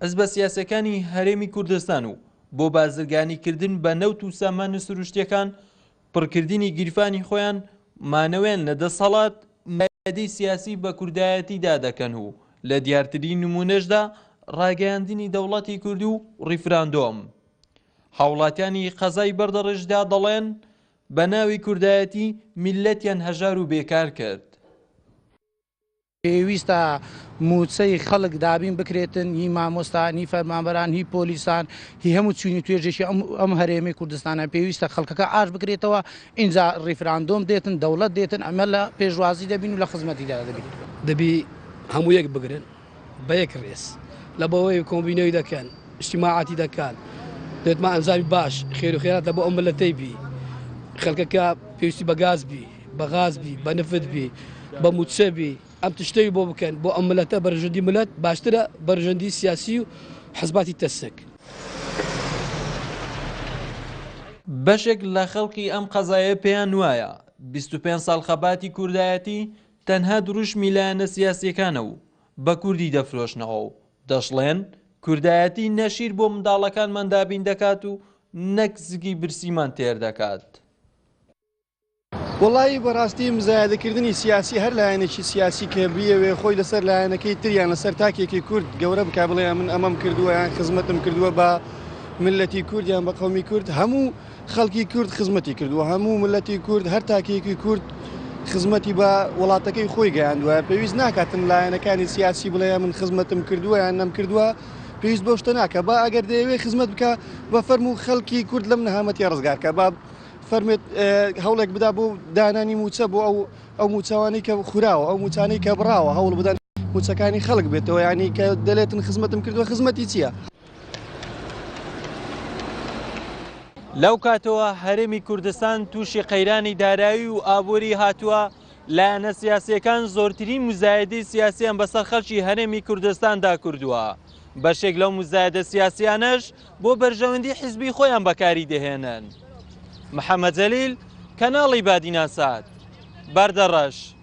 حزبە سیاسیەکانی هەرێمی کوردستان و بۆ بازرگانیکردن بە نەوت و سامانە سروشتیەکان، پڕکردنی گیرفانی خۆیان، مانەوەیان لە دەسەڵات، مزایەدەی سیاسی بە کوردایەتیدا دەکەن و لە دیارترین نموونەشدا ڕاگەیاندنی دەوڵەتی کوردی و ڕیفراندۆم. هاوڵاتیانی قەزای بەردەڕەشدا دەڵێن، بە ناوی کوردایەتی میللەتیان هەژار و بێکار کرد. پێویستە مووچەی خەڵک دابین بکرێتن، هی مامۆستان، هی فەرمانبەران، هی پۆلیسان، هی هەموو چین و توێژێکی ئەم هەرێمەی کوردستانە. پێویستە خەڵکەکە ئاش بکرێتەوە، ئینجا ڕیفراندۆم دێتن، دەوڵەت دێتن، ئەمە لە پێشوازی دەبین و لە خزمەتیدا دەبین. دەبی هەموو یەک بگرن بە یەک ڕێز لە بۆ ئەوەی کۆمبینەوی دەکەن، ئیجتیماعاتی دەکەن، دێتمە ئەنجامی باش خێر و خێرات لە بۆ ئەو ملەتەی بی، خەڵکەکە پێویستی بە گاز بی. بە غاز بی بە نفت بی بە موچە بی ئەم تشتەی بۆ بکەن بۆ ئەم ملەتە بەرژەندی ملەت باشترە بەرژەندی سیاسی و حزباتی تەسک. بەشێک لە خەڵکی ئەم قەزایە پێیان وایە 25 ساڵ خەباتی کوردایەتی تەنها دروشمی لایەنە سیاسیەکانە و بە کوردی دەفرۆشنەوە و دەشڵێن کوردایەتی نە شیر بۆ منداڵەکانمان دابین دەکات و نەک زگی برسیمان تێر دەکات. وەڵایی بەڕاستی مزایەدەکردنی سیاسی هەر لایەنێکی سیاسی کە بیەوێ خۆی لەسەر لایەنەکەی تر یان لەسەر تاکێکی کورد گەورە بکا بڵێ من ئەمەم کردووە یان خزمەتم کردووە بە ملەتی کورد یان بە قەومی کورد هەموو خەڵکی کورد خزمەتی کردووە هەموو ملەتی کورد هەر تاکێکی کورد خزمەتی بە وڵاتەکەی خۆی گەیاندووە پێویست ناکاتن لایەنەکانی سیاسی بڵێ من خزمەتم کردووە یان نەم کردووە پێویست بەو شتە ناکە با ئەگەر دەیەوێ خزمەت بکە بە فەرموو خەڵکی کورد لەم نەهامەتیە ڕزگارکە با فەرمێت هەوڵێک بدا بۆ دانانی مووچە بۆ ئەو ئەو مووچەوانەی کە خوراوە ئەو مووچانەی کە بڕاوە هەوڵ بدەن مووچەکانی خەڵک بێتەوە ینی کە دەلێتن خزمەتم کردووە خزمەتی چییە؟ لەو کاتەوە هەرێمی کوردستان تووشی قەیرانی دارایی و ئابووری هاتووە، لایەنە سیاسییەکان زۆرترین موزایەدەی سیاسییان بەسەر خەڵکی هەرێمی کوردستاندا کردووە، بەشێک لەو موزایەدە سیاسییانەش بۆ بەرژەوەندی حیزبی خۆیان بەکاری دەهێنن. محەمەد جەلیل، کەناڵی بادینان سات، بەردەڕەش.